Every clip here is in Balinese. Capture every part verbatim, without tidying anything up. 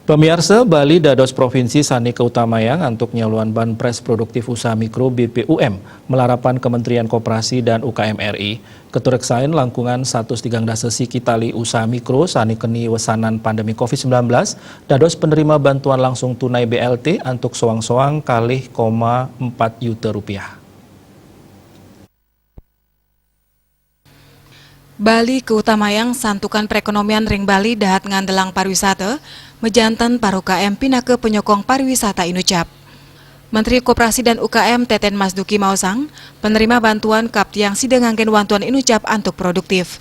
Pamiarsa, Bali dados provinsi sane kautamayang antuk nyaluan banpres produktif usaha mikro B P U M, malarapan Kementerian Koperasi dan U K M R I. Katureksain langkungan satus tigang dasa siki tali usaha mikro sane keni wesanan pandemi covid sembilan belas dados penerima bantuan langsung tunai B L T antuk soang-soang kalih koma empat juta rupiah. Bali kautamayang santukan perekonomian ring Bali dahat ngandelang pariwisata, majanten par U K M pinaka penyokong pariwisata inucap. Menteri Koperasi dan U K M Teten Mas Duki maosang, penerima bantuan kaptiang sida nganggen wantuan inucap antuk produktif.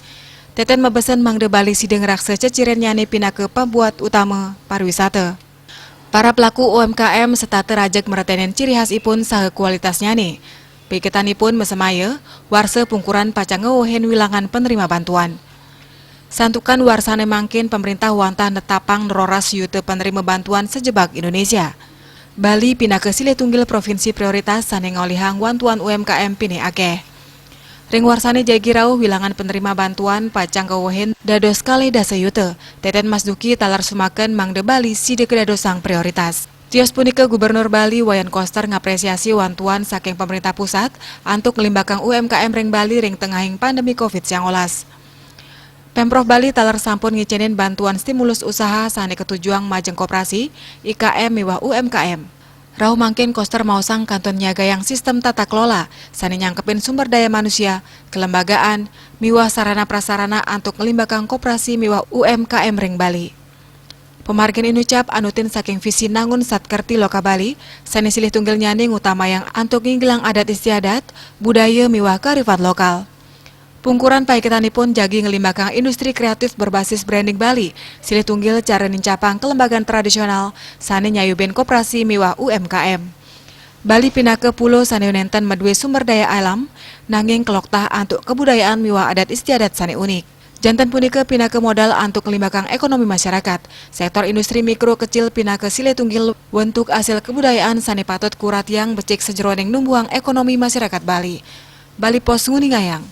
Teten mabesen mangda Bali sida ngraksa cecirennyane pinaka pabuat utama pariwisata. Para pelaku U M K M setata rajeg mretenin ciri khas ipun saha kualitasnyane. Piketanipun masemaya, warsa pungkuran pacang ngewehin wilangan penerima bantuan. Santukan warsane mangkin pemerintah wantah netapang roras yuta penerima bantuan sajebag Indonesia. Bali pinaka silih tunggil provinsi prioritas sane ngolihang wantuan U M K M pinih akeh. Ring warsane jagi rauh wilangan penerima bantuan pacang kawehin dados kalih dasa yuta. Teten Mas Duki taler sumaken mangda Bali sida kadadosang prioritas. Tios punika Gubernur Bali Wayan Koster ngapresiasi wantuan saking pemerintah pusat antuk nglimbakang U M K M ring Bali ring tengahing pandemi covid sembilan belas. Pemprov Bali taler sampun ngicenin bantuan stimulus usaha sane katujuang majeng koperasi, I K M miwah U M K M. Rauh mangkin Koster maosang kantun nyagayang sistem tata kelola sane nyangkepin sumber daya manusia, kelembagaan, miwah sarana prasarana antuk nglimbakang koperasi miwah U M K M ring Bali. Pamargin inucap anutin saking visi nangun Satkerti Loka Bali, sane silih tunggilnyane ngutamayang antuk nginggilang adat istiadat, budaya miwah kearifan lokal. Pungkuran paiketanipun jagi nglimbakang industri kreatif berbasis branding Bali, silih tunggil cara nincapang kelembagaan tradisional sane nyayubin koperasi miwah U M K M. Bali pinaka pulo sane nenten madue sumber daya alam, nanging keloktah antuk kebudayaan miwah adat istiadat sane unik. Janten punika pinaka modal antuk nglimbakang ekonomi masyarakat. Sektor industri mikro kecil pinaka silih tunggil wentuk asil kebudayaan sane patut kuratiang becik sajeroning numbuhang ekonomi masyarakat Bali. Bali Post nguningayang.